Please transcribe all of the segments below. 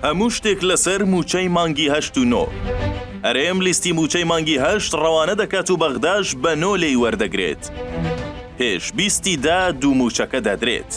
هەموو شتێک لەسەر مووچەی مانگی هەشت و نۆ. هەرێم لیستی مووچەی مانگی هەشت ڕەوانە دەکات و بەغداش بە نۆ لێی وەردەگرێت. پێش بیستی دە دوو مووچەکە دەدرێت.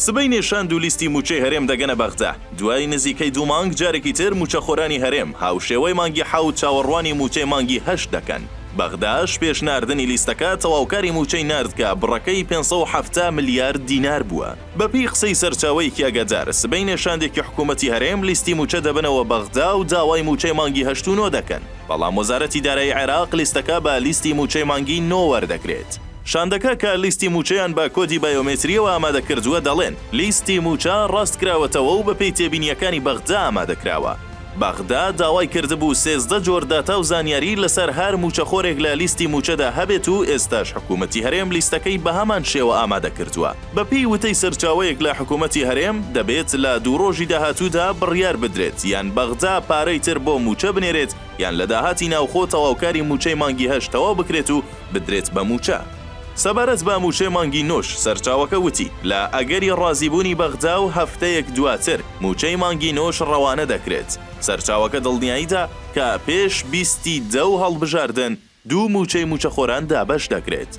سبەینێ شاند و لیستی مووچەی هەرێم دەگەنە بەغدا. دوای نزیکەی دوو مانگ جارێکی تر مووچەخۆرانی هەرێم هاوشێوەی مانگی حەوت چاوەڕوانی مووچەی مانگی هەشت دەکەن. بەغداش پێش ناردنی لیستەکە تەواوکاری مووچەی نارد کە بڕەکەی 570 ملیار دینار بووە. بەپێی قسەی سەرچاوەیەکی ئاگادار، سبەینێ شاندێکی حکوومەتی هەرێم لیستی مووچە دەبەنەوە بەغدا و داوای مووچەی مانگی هەشت و نۆ دەکەن، بەڵام وەزارەتی دارایی عێراق لیستەکە بە لیستی مووچەی مانگی نۆ وەردەگرێت. شاندەکە کە لیستی مووچەیان بە کۆدی بایۆمێترییەوە ئامادەکردووە دەڵێن، لیستی مووچە ڕاستکراوەتەوە و بەپێی تێبینییەکانی بەغدا ئامادەکراوە. بەغدا داوای کردبوو 13 جۆر داتا و زانیاری لەسەر هەر مووچەخۆرێک لە لیستی مووچەدا هەبێت و ئێستاش حکوومەتی هەرێم لیستەکەی بەهەمان شێوە ئامادەکردووە. بەپێی وتەی سەرچاوەیەک لە حکوومەتی هەرێم، دەبێت لە دوو ڕۆژی داهاتوودا بڕیار بدرێت یان بەغدا پارەی تر بۆ مووچە بنێرێت یان لە داهاتی ناوخۆ تەواوکاری مووچەی مانگی هەشت تەواو بکرێت و بدرێت بە مووچە. سەبارەت بە مووچەی مانگی نۆش، سەرچاوەکە وتی، لە ئەگەری ڕازیبوونی بەغدا و هەفتەیەک دواتر مووچەی مانگی نۆش ڕەوانە دەکرێت. سەرچاوەکە دڵنیایی دا کە پێش 20 ی دە و هەڵبژاردن دوو مووچەی مووچەخۆران دابەش دەکرێت.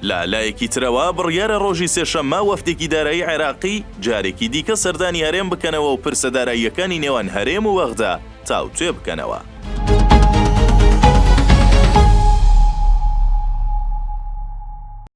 لە لایەکی ترەوە بڕیارە ڕۆژی سێشەممە وەفدێکی دارایی عێراقی جارێکی دیکە سەردانی هەرێم بکەنەوە و پرسە داراییەکانی نێوان هەرێم و بەغدا تاوتوێ بکەنەوە.